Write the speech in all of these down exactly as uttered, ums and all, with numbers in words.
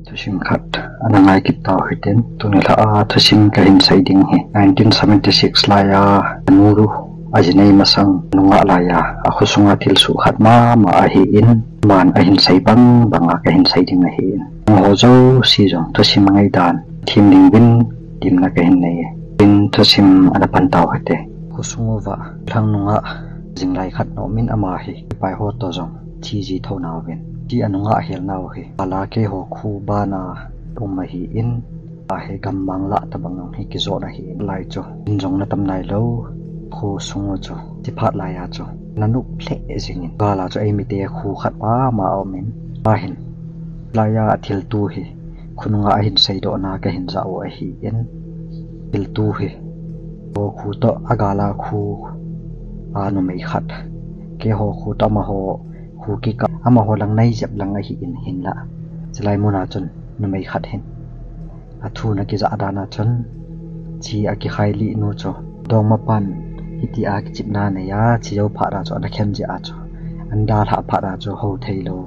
Thusim khat ana ngai kit tau hitin, tuni lha a thusim kahin sei ding hi nineteen seventy-six lai a, anu ru a jinei masang nungah lai a, akhosunga thilsoh khat mama ahin, aman ahin sei bang banga kahin sei ding ahin. Nangho jouse jong thusim ngaidan thim ding uvin temna kahin nei. Tin thusim ana pan tau hite. Khosung uva lhang nungah jinglai khat ana um in, ama hi sepai ho toh jong thi ji thou nauvin, thi anungah hel nau hi, gal a keiho kho bana um ahin, ahi gammang lah tabang jong hi kijot ahin, lai chu in jong na tam nailou, khosung u chu thi phat lai a chu ana nop lheh jingin, gal a chu eimite kho khat mama aum in, ahin, lai a thilto hi khonunga ahin seidoh na kahin jah u ahin, thilto hi keiho kho toh agal a kho a numei khat, keiho kho toh amaho kho kikah, amaho lang naijep lang ahin, hinlah chulai muna chun numei khat hin athu ana kijah dan a chun, thi akikhai lih nu chu dongma pan hitia kichepna anei a, thi jou phat a chu ana khen jeh a chu, ana dalhah phat a chu hou theilou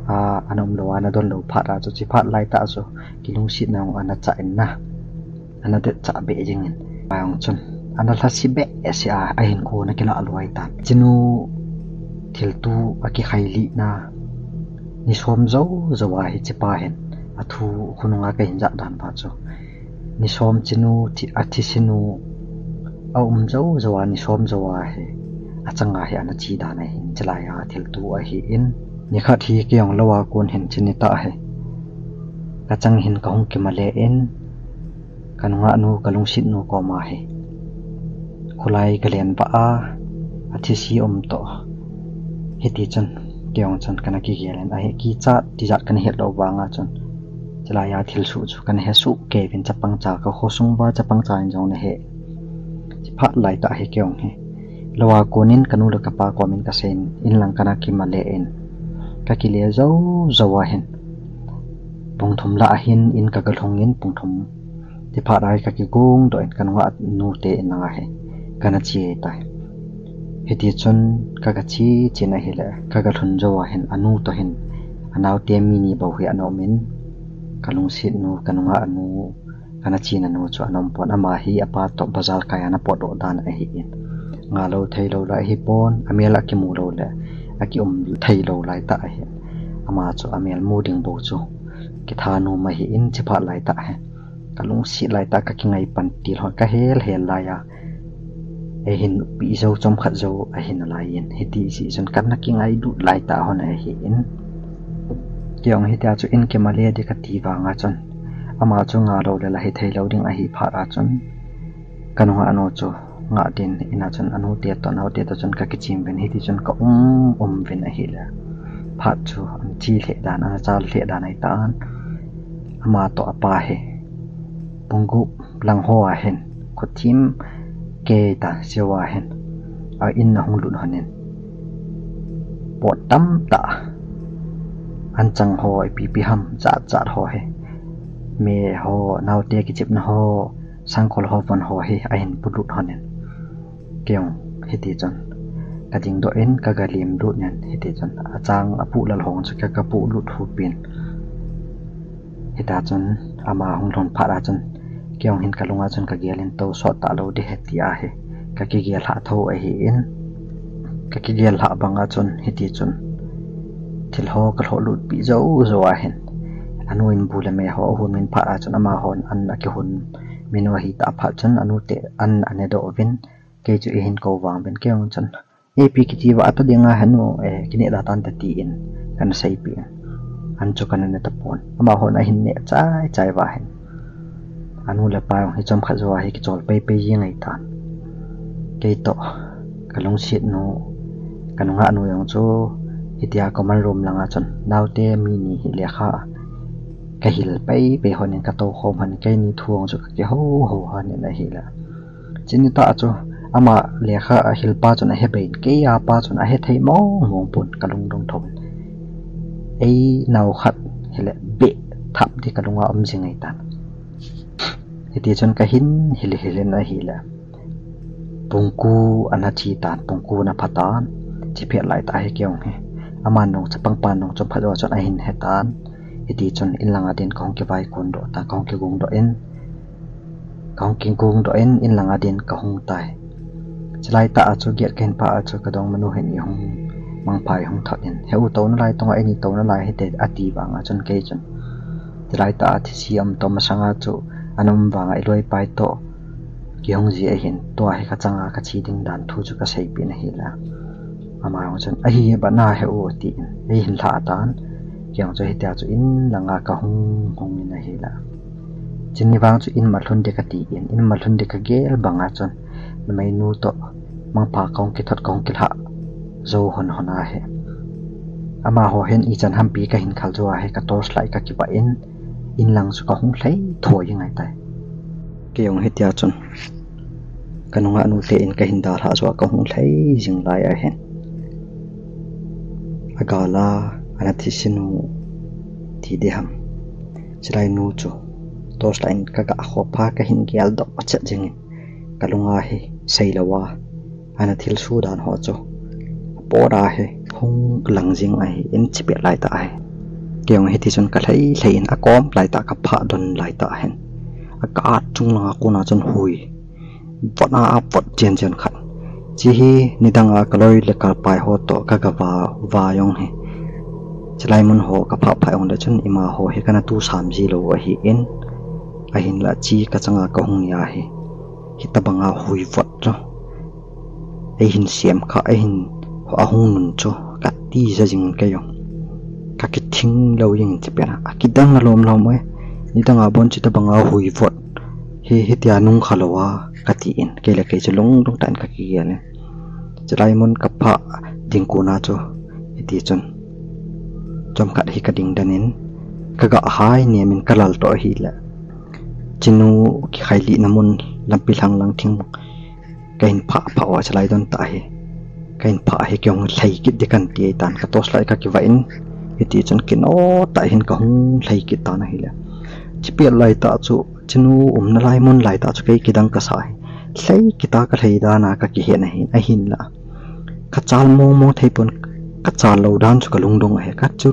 a ana umlou a, ana donlou phat a chu, thi phat lai tah chu kilungsetna jong ana chah in na, ana det chah beh jingin, pa jong chun ana lhase behseh a, ahinkho ana kilah lou ahitan. Chinu thilto akikhai lihna ni som jou jou a hi chepa hin athu khonunga kahin jah dan pa chu, ni som chinu thi, athi sinu aum jou jou a, ni som jou a hi achanga hi ana che dan ahin, chulai a thilto ahin. Nikhat hi kei jong lou a kon hin chuni tah hi kachang hin kahung kimale in, kanungah nu, kalungset nu koma hi kholai kalen vah a, athise um toh, hiti chun kei jong chun kana kigel in ahi, kichat tijat kana het lou vanga chun, chulai a thilsoh chu kana hesoh kei uvin, chapang cha, kakhosung uva chapang cha in jong ana he. Chephat lai tah hi kei jong hi lou a kon in kanu le kapa komin kasei in, in lang kana kimale in, kakile jou jou ahin, pung thum lah ahin in kagalhung in, pung thum ti phat a hi kakigong doh in, kanungah nute in langa hi kana che tai. Hiti chun kaga che chen ahile, kagalhun jou ahin anu toh hin anaote mi ni bou hi ana um in, kalungset nu, kanungah nu, kana chena nu chu ana um pon, ama hi apa toh bazar kai a ana potdoh dan ahin, ngalou theilou la ahipon, amel akimu lou le akium theilou lai tah ahin, ama chu amel mu ding bou chu kitha nom ahin, chephat lai tah hi kalungset lai tah, kakingai pan til hon kahel hel lai a, eihin pi jou chomkhat jou ahi nalai in, hiti jeh chun kana kingailut lai tah hon ahin, kei jong hitia chu in kimale di kati vanga chun, ama chu ngalou le la hitheilou ding ahi phat a chun, kanungah nu chu ngah din in a chun anute toh anaote toh chun kakichem uvin, hiti chun kaum um uvin ahile, phat chu ana che lheh dan, ana chal lheh dan ahitan, ama toh apa hi pung gup lang ho ahin, khothim kei ta seo ahin, a in ahung lut hon in, pot tamtah, anchang ho, ipi ipi ham jat jat ho hi, me ho, naote kichepna ho, sangkhol ho, von ho hi ahin polut hon in, kei jong hiti chun kadingdoh in kaga lemlut in, hiti chun achang apoh lal ho chu ka, kapolut hupin, hita chun ama hung lhun phat a chun, kei jong hin kalunga chun kagel in, tou sot talou ding ahi tia hi kakigel lhah thou ahin, kakigel lhah banga chun hiti chun thil ho kalhoh lutpeh jou jou ahin, anu in bu le me ho ahon min phat a chun, amahon an akihon min u ahitah phat chun anute an anedoh uvin, kei chu eihin kou vang uvin, kei jong chun, ipi kiti uva ata dinga henu, eh, kineh da tante tin kana seipeh in, an chu kana ne tapon, amahon ahin neh chai chai uva hin, anu le apa jong hi chomkhat jou a hi kichol peipei jeng ahitan. Kei toh kalungset nu, kanungah nu jong chu hitia common room langa chun naote mi ni hi lekha kahil peipei hon in, katoukhom hon in, keini thu jong chu kakihou hou hon in ahile, chuni tah chu ama lekha ahil pa chun ahe bei in, kei a pa chun ahethei mong mong pon, kalungdong thou in, ei nao khat hile beh thap di kalunga um jing ahitan. Hiti chun kahin hil hil in ahile, pung ko ana che tan, pung ko ana pha tan, che phet lai tah hi kei jong hi, aman jong chapang pan jong chomkhat jou a chun ahin he tan. Hiti chun inlanga din kahung kivai kun doh ta, kahung kigung doh in, kahung kigung doh in, inlanga din kahung tai. Chulai tah a chu gate kahin pha a chu kadongmanu hin ihung mangpha ihung thot in, "He u, touna lai tonga, eini touna lai hite," ati vanga chun kei chun, chulai tah a thisi um toh masanga chu ana um vanga iloi pai toh kihung ji ahin, tua hi kachanga kache ding dan thu chu kaseipeh in ahile. Ama jong chun, "Ahi, bana he u," tin eihin lhah tan. Kei jong chu hitia chu inlanga kahung hung in ahile. Chuni vang chu in malhun ding kati in, in malhun ding kagel banga chun, numeinu toh mangpha kahung kithot kahung kilhah jou hon hon ahi. Amaho hin ichan hampi kahin khal jou ahi, ka torch light kakivah in, inlang chu kahung lhai thoi ngai tai. Kei jong hitia chun kanunga nute in kahin dalhah jou a kahung lhai jing lai ahin, agal a ana thisi nu ti ding ham, chulai nu chu torch light in kaga kho pha kahin geldoh chet jingin, kalunga hi seilou a ana thilsoh dan ho chu apot a hi hung lang jing ahin, chipet lai tah ahi. Kei jong hiti chun kalhai lhai in akom lai tah, kaphah don lai tah ahin, akah chunglang a kona chun hui vot a, avot chen chen khat. Chi hi nidang a kaloi le kapai ho toh kaga va, va jong hi, chulai mun ho kaphah phah jong le chun ima ho hi kana tu sam ji lou ahin, ahinla chi kachanga kahung ni ahi, hitabanga hui vot chu eihin sem kha, eihin ahung nun chu katija jingin kei jong kakithing lou jingin, chipet a akidang alom lom e. Nidang a bon hitabanga hui vot hi hitia nung khalou a, katin kei le kei chu lungdong tah in kakigel in, chulai mun kaphah ding kona chu hiti chun chomkhat hi kading den in, kaga hai nem in kalal toh ahile, chinu kikhailihna mun lampi lhang lang thing kahin phah phah uva, chulai don tah hi kahin phah hi kei jong lhai kit ding kan ti ahitan, ka torch light kakivah in, hiti chun kino tah hin kahung lhai kit tan ahile, chipet lai tah chu, chinu umna lai mun lai tah chu kei kidang kasa hi, lhai kit a kalhai dan a kakihet ahin, ahinla kachal mong mong thei pon, kachal lou dan chu kalungdong ahi, kachu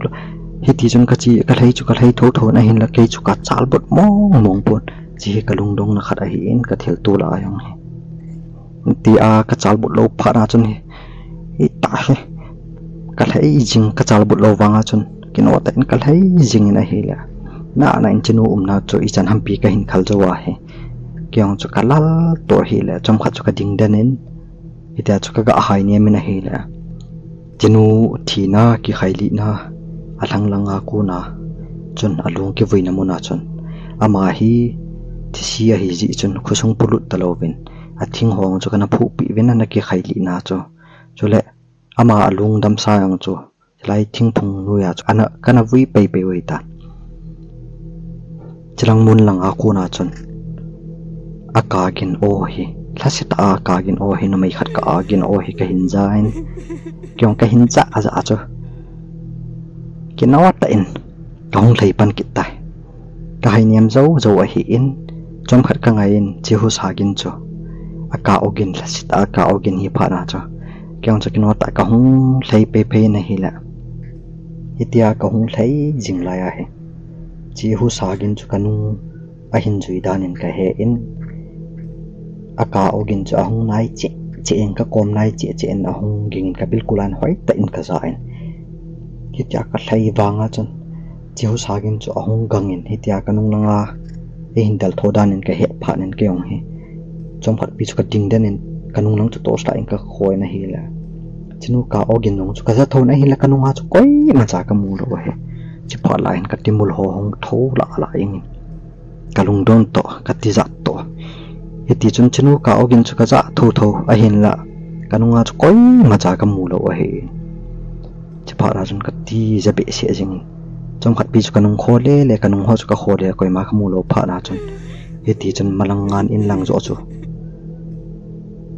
hiti chun kache, kalhai chu kalhai tho tho in ahinla kei chu kachal but mong mong pon, chi hi kalungdong na khat ahin, kathil tol a jong hi. Tia kachal but lou phat na chun hi, hita hi kalhai jing, kachal but lou vang a chun kino tah in kalhai jing in ahile, nana in chinu umna chu ichan hampi kahin khal jou ahi, kei jong chu kalal toh ahile, chomkhat chu kading den in, hitia chu kaga hai nem in ahile, chinu thina kikhailihna alhang lang a kona chun, alung kivuina mun a chun, ama hi thisi ahi jeh chun khosung polut talou vin, athing ho chu kana phuhpi vin, ana kikhailihna chu, chule ama alung damsa jong chu, chulai thingphung noi a chu ana, kana vui pei pei uve ta. Chulang mun lang a kona chun akah gin o hi, lhasetah a akah gin o hi, numei khat kah gin o hi kahin ja in, kei jong kahin ja a ja chu kino tah in kahung lhai pan kit tai. Kahai nem jou jou ahin, chomkhat kangai in, chi husa gin chu akah o gin, lhasetah a akah o gin hi phat na chu, kei jong chu kino tah kahung lhai pei pei in ahile, hitia kahung lhai jing lai ahi. Chi husa gin chu kanung ahin jui dan in kahe in, akah o gin chu ahung nai cheh cheh in, kakom nai cheh cheh in, ahung ging in, kabilkul a in hoitah in kaja in, hitia kalhai vang a chun, chi husa gin chu ahung gang in, hitia kanung lang a eihin del tho dan in kahet phat in, kei jong hi chomkhat pi chu kading den in, kanung lang chu torch light in kakho in ahile, chinu kah o gin jong chu kaja tho in ahile, kanung a chu koimacha kamu lou ahi. Chuphat lai hin katimul ho hung tho lah lah jeng in, kalungdon toh, katijat toh. Hiti chun chinu kah o gin chu kaja tho tho ahinla, kanung a chu koimacha kamu lou ahi. Chuphat a chun katija behseh jing in, chomkhat pi chu kanung kho le le, kanung ho chu kakho le, koima kamu lou phat na chun, hiti chun malang ngan inlang joh chu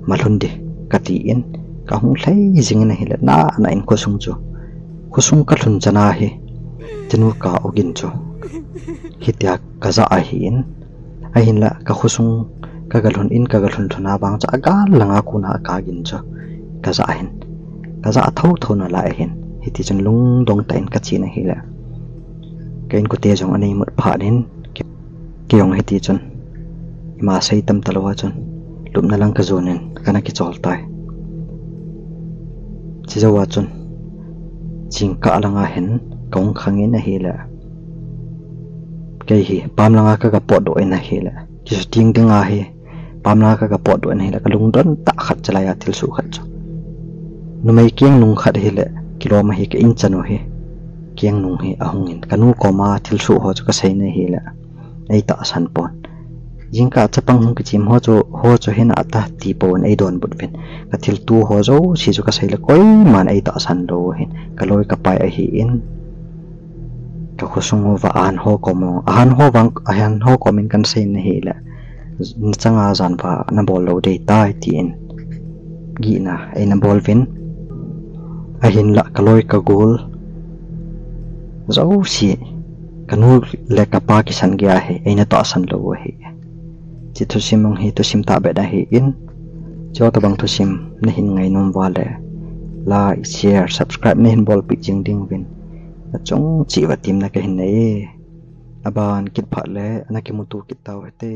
malhun ding katin, kahung lhai jing in ahile, nana in khosung chu, khosung kalhun chan a hi, chinu kah o gin chu hitia kaja ahin, ahinla kakhosung kaga lhun in, kaga lhun lhun a vang chu agal lang a kona akah gin chu kaja ahin, kaja tho tho nalai ahin, hiti chun lungdong tah in kache in ahile, Ka inkote jong anei mut phat in, kei jong hiti chun ima sei tam talou a chun lupna lang kajon in kana kichol tai. Chujou a chun jingkah langa hin kahung khang in ahile, kei hi pam langa kaga potdoh in ahile, kisuting dinga hi pam langa kaga potdoh in ahile, kalungdon tah khat, chulai a thilsoh khat chu numei kengnung khat ahile, kilom ahi, ka in chanu hi kengnung hi ahung in, kanu koma thilsoh ho chu kasei in ahile, eitahsan pon. Jingkah chapang hung kichem ho chu, ho chu hina ta ti pon eidonbut uvin, kathilto ho jouse chu kasei le koiman eitahsan lou hin, kaloi kapai ahin, kakhosung uva ahan ho kom, ahan ho vang, ahan ho kom in kana sei in ahile, nachanga jan uva nabol lou ding tai tin gihna eina bol uvin, ahinla kaloi kagol jouse, kanu le kapa kisan geiya hi eina tahsan lou u ahi. Hiche thusim jong hi thusim tahbeh ahin, chutobang thusim nahin ngainom uva le, like, share, subscribe nahin bolpeh jing ding uvin nachung cheh uva temna kahin nei e. Aban kit phat le ana kimuto kit tau hite.